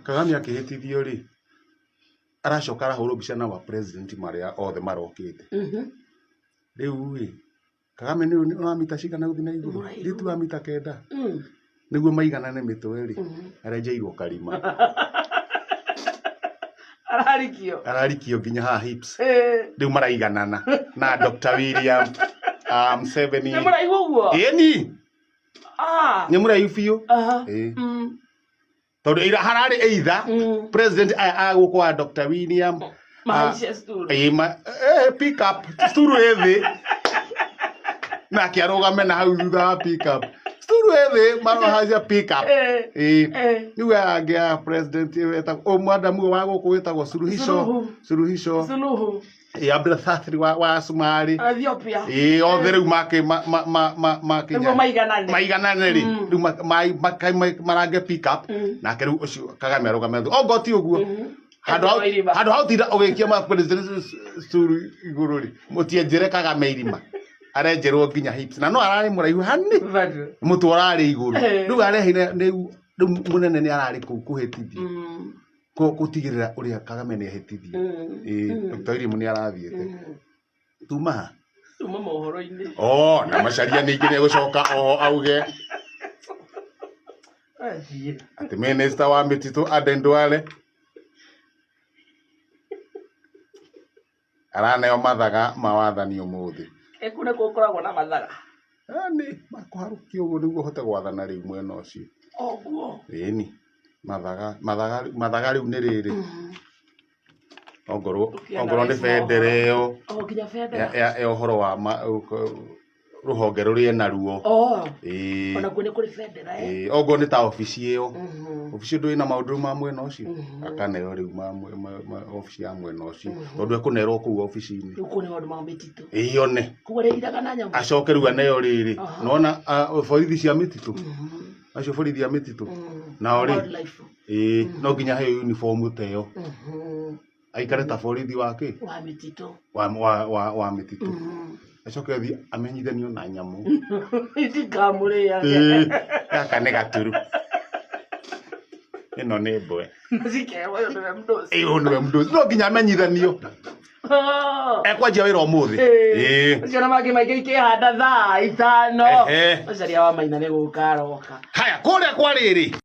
Kagame akĩhĩtithio rĩ, aracoka arahũrwo mbica na wa president marĩa othe marokĩte. Rĩu rĩ, Kagame nĩ nĩ wa mita cigana gũthiĩ na igũrũ? Mũraihu. Githĩ ti wa mita kenda? Nĩguo maiganane mĩtwe rĩ, arenjeirwo karima. Ararikio. Ararikio nginya haha hips. Eh, Rĩu maraiganana na Dr. William Museveni. Nĩ mũraihu ũguo? Ĩni, Ah. nĩ mũraihu biũ. Aha. Ĩĩ. Tondũ ira hararĩ either president aya a gũkũ wa Dr. William Mahaice stool. ĩĩ, pick up sturu ĩ thĩ nake arũgame na hau thutha wa pick up sturu ĩ thĩ marohacia pick up. Ĩĩ. Rĩu aya angĩ a president wetagwo ũyũ mwadamu wa gũkũ wĩtagwo Suluhisho. Suluhu. Suluhisho. Suluhu. Ĩĩ, Abdulsatiri wa Somali. Ethiopia. Ĩĩ, othe rĩu make ma ma ma ma makinya Nĩguo maiganane. Maiganane rĩ, rĩu marange pick up nake rĩu ũcio Kagame arũgame thutha ongo ti ũguo handũ hau. Enjerwo irima. Handũ hau tinda ũgĩikia ma president sturu igũrũ rĩ, mũtienjere Kagame irima, arenjerwo nginya hips na no ararĩ mũraihu hani. Bado. Mũtwe ũrarĩ igũrũ. Rĩu areheire rĩu mũnene nĩ ararĩ kũu kũhĩtithia, gũtigĩrĩra ũrĩa Kagame nĩ ahĩtithio. Ĩĩ, Dr. William nĩ arathiĩte. Tuma ha? Tuma mohoro-inĩ. Oh, na Macharia ningĩ nĩ egũcoka oho auge Athiĩ. Atĩ minister wa mĩtitũ Aden Duale araneo mathaga ma wathani ũmũthĩ. Ĩ kũu nĩkuo gũkoragwo na mathaga? Nĩ makũharũkio ũguo nĩguo ũhote gwathana rĩu mwena ũcio. Ũguo. Ĩni, mathaga mathaga mathaga rĩu nĩ rĩrĩ. Ongorwo ongorwo nĩ bendera ĩyo. O nginya bendera. Ya ũhoro wa rũhonge rũrĩa enaruo. Oh. Ĩĩ. Onakuo nĩ kũrĩ bendera eh? Ĩĩ, ongorwo nĩ ta obici ĩyo. Obici ndũrĩ na maũndũ rĩu ma mwena ũcio. Akaneo rĩu ma obici ya mwena ũcio. Tondũ ekũnerwo kũu obici-inĩ. Rĩu kũu nĩ maũndũ ma mĩtitũ. Ĩĩ one. Koguo arĩriraga na nyamũ. Acoke rĩu aneo rĩrĩ. Nĩwona borithi cia mĩtitũ. Acio borithi a mĩtitũ. Nao rĩ. Wildlife. Ĩĩ, no nginya aheo uniform ta ĩyo. Aikare ta borithi wa kĩ? Wa mĩtitũ. Wa mĩtitũ. Acoke athiĩ amenyithanio na nyamũ. Itikamũrĩage. Ĩĩ, gaka nĩ gaturu. Ĩno nĩ mbwe. Cikerwo ũyũ nĩwe mũndũ. Ĩĩ, ũyũ nĩwe mũndũ. No nginya amenyithanio. Ekwanjia wĩra ũmũthĩ. Ĩĩ. Ũcio na mangĩ maingĩ ikĩhanda thaa 5. Ehe. Ũcaria wa Maina nĩ gũka aroka. Haya, kũrĩa kwa rĩrĩ.